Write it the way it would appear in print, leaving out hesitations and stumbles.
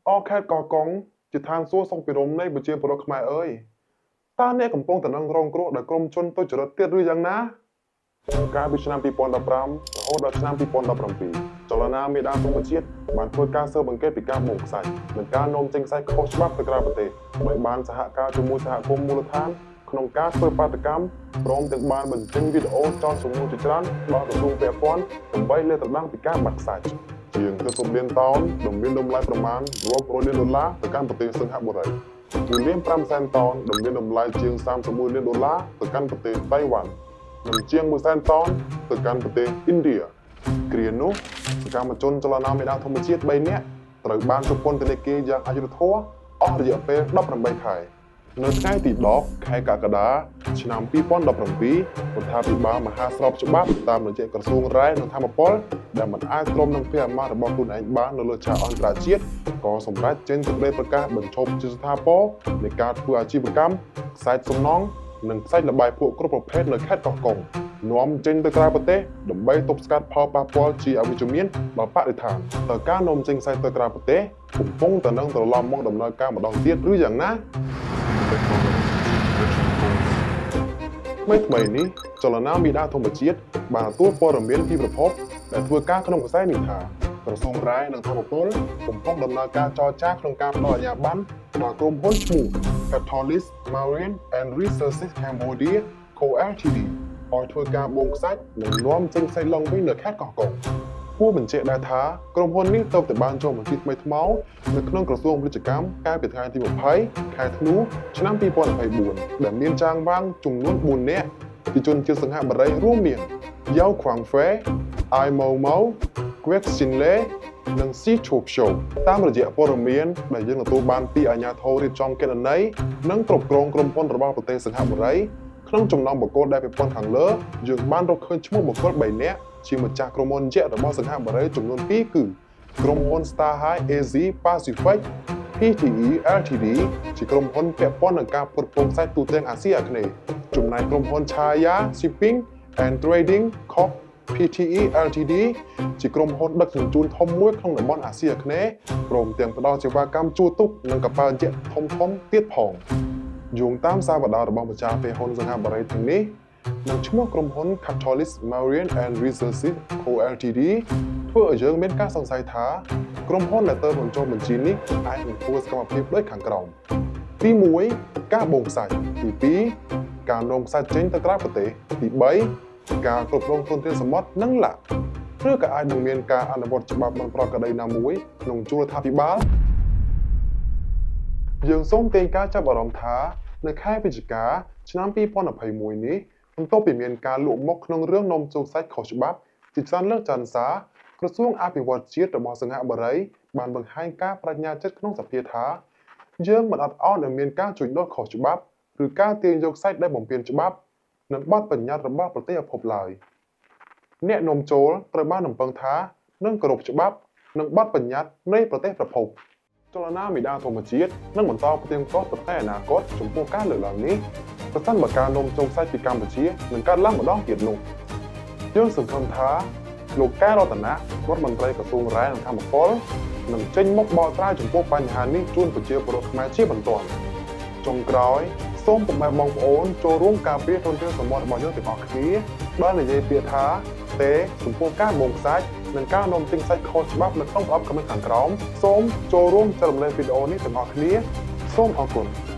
អខេត្តកោះកុងជាឋានសួគ៌សុខភិរម្យនៃប្រជាពលរដ្ឋខ្មែរអើយតើអ្នកកំពុងតែនឹងរងគ្រោះដោយក្រុមជនទុច្ចរិតទៀតឬយ៉ាងណាកាលពីឆ្នាំ2015រហូតដល់ឆ្នាំ2017ចលនាមេដាធម្មជាតិបានធ្វើការស៊ើបអង្កេតពីការបូមខ្សាច់និងការនាំចេញខ្សាច់ខុសច្បាប់ទៅក្រៅប្រទេសដោយបានសហការជាមួយសហគមន៍មូលដ្ឋានក្នុងការធ្វើបាតុកម្មព្រមទាំងបានបញ្ចេញវីដេអូចោទសំណួរជាច្រើនដល់ក្រសួងពាក់ព័ន្ធដើម្បីលើកត្រដាងពីការបាត់ខ្សាច់ជាង70លានតោនដែលមានតម្លៃប្រមាណរាប់រយលានដុល្លារទៅកាន់ប្រទេសសិង្ហបុរី1លាន5សែនតោនដែលមានតម្លៃជាង31លានដុល្លារទៅកាន់ប្រទេសតៃវ៉ាន់និងជាង1សែនតោនទៅកាន់ប្រទេសឥណ្ឌាគ្រានោះសកម្មជនចលនាមាតាធម្មជាតិ3នាក់ត្រូវបានជាប់ពន្ធនាគារយ៉ាងអយុត្តិធម៌អស់រយៈពេល18ខែនៅថ្ងៃទី10ខែកក្កដាឆ្នាំ2017រដ្ឋាភិបាលមហាស្របច្បាប់តាមរយៈក្រសួងរ៉ែនិងថាមពលដែលមិនអាចទ្រាំនឹងភារកិច្ចរបស់ខ្លួនឯងបាននៅលើឆាកអន្តរជាតិក៏សម្រេចចេញសេចក្តីប្រកាសបញ្ឈប់ជាស្ថាពរនៃការធ្វើអាជីវកម្មខ្សាច់សំណង់និងខ្សាច់ល្បាយភក់គ្រប់ប្រភេទនៅខេត្តកោះកុងនាំចេញទៅក្រៅប្រទេសដើម្បីទប់ស្កាត់ផលប៉ះពាល់ជាអវិជ្ជមានដល់បរិស្ថានតើការនាំចេញខ្សាច់ទៅក្រៅប្រទេសកំពុងតែនឹងត្រឡប់មកដំណើរការម្ដងទៀតឬយ៉ាងណា ថ្មីថ្មីនេះចលនាមាតាធម្មជាតិបានទទួលព័ត៌មានពីប្រភពដែលធ្វើការក្នុងវិស័យនេះថាក្រសួងរ៉ែនិងថាមពលកំពុងដំណើរការចរចាក្នុងការផ្ដល់អាជ្ញាប័ណ្ណដល់ក្រុមហ៊ុនឈ្មោះ Catalyst Marine and Resources Cambodia Co Ltd ឲ្យធ្វើការបូមខ្សាច់និងនាំចេញខ្សាច់ឡើងវិញនៅខេត្តកោះកុងគួរបញ្ជាក់ដែរថាក្រុមហ៊ុននេះទើបតែបានចុះបញ្ជីថ្មីថ្មោងនៅក្នុងក្រសួងពាណិជ្ជកម្មកាលពីថ្ងៃទី20ខែធ្នូឆ្នាំ2024ដែលមានចាងវាងចំនួន4នាក់ជាជនជាតិសិង្ហបុរីរួមមានយ៉ាវខ្វាងហ្វេអាយម៉ូម៉ូក្វេកស៊ីនលេនិងស៊ីឈូបឈូតាមរយៈព័ត៌មានដែលយើងទទួលបានពីអាជ្ញាធររៀបចំគណនេយ្យនិងគ្រប់គ្រងក្រុមហ៊ុនរបស់ប្រទេសសិង្ហបុរីក្នុងចំណោមបុគ្គលដែលពាក់ព័ន្ធខាងលើយើងបានរកឃើញឈ្មោះបុគ្គល3នាក់ជាម្ចាស់ក្រុមហ៊ុនយក្សរបស់សិង្ហបុរីចំនួន2គឺក្រុមហ៊ុន Star High AZ Pacific PTE Ltd ជាក្រុមហ៊ុនពាក់ព័ន្ធនឹងការផ្គត់ផ្គង់ខ្សាច់ទូទាំងអាស៊ីអាគ្នេយ៍ចំណែកក្រុមហ៊ុន Chaya Shipping and Trading Corp PTE Ltd ជាក្រុមហ៊ុនដឹកជញ្ជូនធំមួយក្នុងតំបន់អាស៊ីអាគ្នេយ៍ព្រមទាំងផ្ដល់សេវាកម្មជួលទូកនិងកប៉ាល់យក្សធំៗទៀតផងយោងតាមសារវដារបស់ម្ចាស់ភាគហ៊ុនសិង្ហបុរីទាំងនេះនិងឈ្មោះក្រុមហ៊ុន Catalyst Marine and Resources Co Ltd ធ្វើឲ្យយើងមានការសង្ស័យថាក្រុមហ៊ុនដែលទៅបញ្ចុះបញ្ជីនេះអាចនឹងធ្វើសកម្មភាពដូចខាងក្រោមទី1ការបូមខ្សាច់ទី2ការនាំខ្សាច់ចេញទៅក្រៅប្រទេសទី3ការគ្រប់គ្រងធនធានសមុទ្រនិងឡាក់ឬក៏អាចនឹងមានការអនុវត្តច្បាប់មិនប្រក្រតីណាមួយក្នុងជួររដ្ឋាភិបាលយើងសូមទាញការចាប់អារម្មណ៍ថានៅខែវិច្ឆិកាឆ្នាំ2021នេះបន្ទាប់ពីមានការលក់មុខក្នុងរឿងនាំចូលខ្សាច់ខុសច្បាប់ជាច្រើនលើកច្រើនសារក្រសួងអភិវឌ្ឍជាតិរបស់សិង្ហបុរីបានបង្ហាញការប្តេជ្ញាចិត្តក្នុងសភាថាយើងមិនអត់ឱនឲ្យមានការជួញដូរខុសច្បាប់ឬការទាញយកខ្សាច់ដែលបំពានច្បាប់និងបទបញ្ញត្តិរបស់ប្រទេសឪភពឡើយអ្នកនាំចូលត្រូវបានរំពឹងថានឹងគោរពច្បាប់និងបទបញ្ញត្តិនៃប្រទេសប្រភពចលនាមាតាធម្មជាតិនឹងបន្តផ្ទៀងផ្ទាត់ទៅថ្ងៃអនាគតចំពោះការលើកឡើងនេះប្រសិនបើការនាំចូលខ្សាច់ពីកម្ពុជានឹងកើតឡើងម្ដងទៀតនោះយើងសង្ឃឹមថាលោកកែរតនៈរដ្ឋមន្ត្រីក្រសួងរ៉ែនិងថាមពលនឹងចេញមុខបកស្រាយចំពោះបញ្ហានេះជូនប្រជាពលរដ្ឋខ្មែរជាបន្ទាន់ចុងក្រោយសូមពុកម៉ែបងប្អូនចូលរួមការពារធនធានសមុទ្ររបស់យើងទាំងអស់គ្នាដោយនិយាយពាក្យថាទេចំពោះការបូមខ្សាច់និងការនាំចេញខ្សាច់ខុសច្បាប់នៅក្នុងប្រអប់ comment ខាងក្រោមសូមចូលរួមចែករំលែកវីដេអូនេះទាំងអស់គ្នាសូមអរគុណ។